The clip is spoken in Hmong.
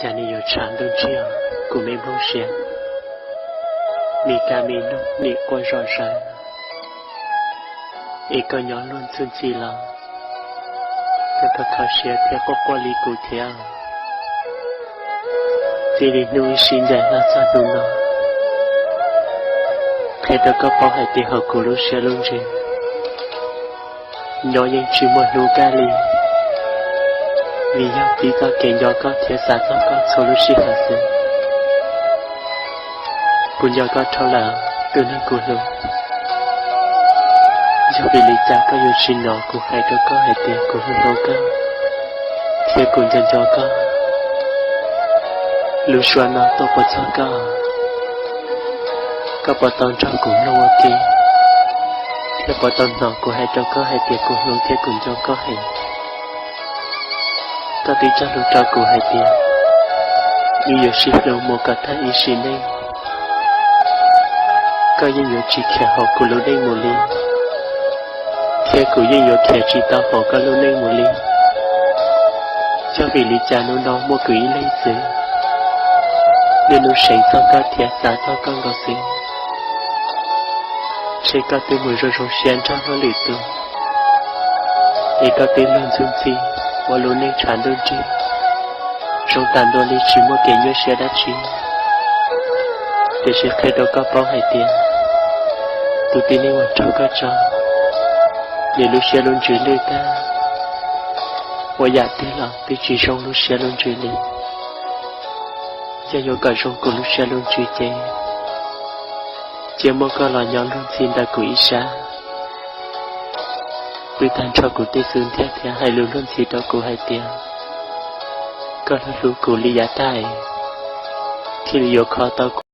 Cas nim yuav tshav ntuj ntsiag, kuv me nplooj siab, me kab me noog nim quaj zom zaws, es koj nyob luag ntxhi ntxhi los koj kho siab thiab quaj quaj li kuv thiab. Txij li hnub ib sib ncaim los txog hnub no, qhia rau koj paub hais tias hauv kuv lub siab lub ntsws, nyob yeej tsis muaj hnub kaj li, vim yog tib txoj kev nco koj thiab xav txog koj txhua lub sij hawm xwb. Kuv nco koj dhau lawm, tus neeg kuv hlub. Yog vim li cas koj yuav tsis hnov kuv hais rau koj hais tias kuv hlub hlub koj thiab kuv nco nco koj? Lub suab no tuaj puas txog koj? Koj puas tau nrog kuv mloog ua ke thiab puas tau hnov kuv hais rau koj hais tias kuv hlub thiab kuv nco koj heev? Koj twb cog lus rau kuv hais tias wb yuav sib hlub mus kom tag ib sim neej. Koj yeej yuav tsis khiav hauv kuv lub neej mus li, thiab kuv yeej yuav khiav tsis tau hauv koj lub neej mus li. Yog vim li cas hnub no muaj kuv ib leeg xwb, niaj hnub seev txog koj thiab xav txog koj nkaus xwb? Ntshe koj twb mus zoo zoo siab nrog luag lwm tus, es koj twb luag ntxhi ntxhi ua lub neej tshav ntuj nrig, zoo tas ntua li tsis muaj kev nyuaj siab dab tsi. Tiam sis qhia rau koj paub hais tias tus tib neeg uas raug koj tso, nws lub siab lub ntsws lwj tag, ua yam twg los twb tsis zoo lub siab lub ntsws li. Yog yuav kom zoo kuv lub siab lub ntsws ces cia muab koj los nyob luag ntxhi ntawm kuv ib sab, pw tag nrho kuv tej xub ntiag thiab hais lus luag ntxhi rau kuv hais tias koj hlub hlub kuv li yav tag, thiaj li yuav kho tau kuv.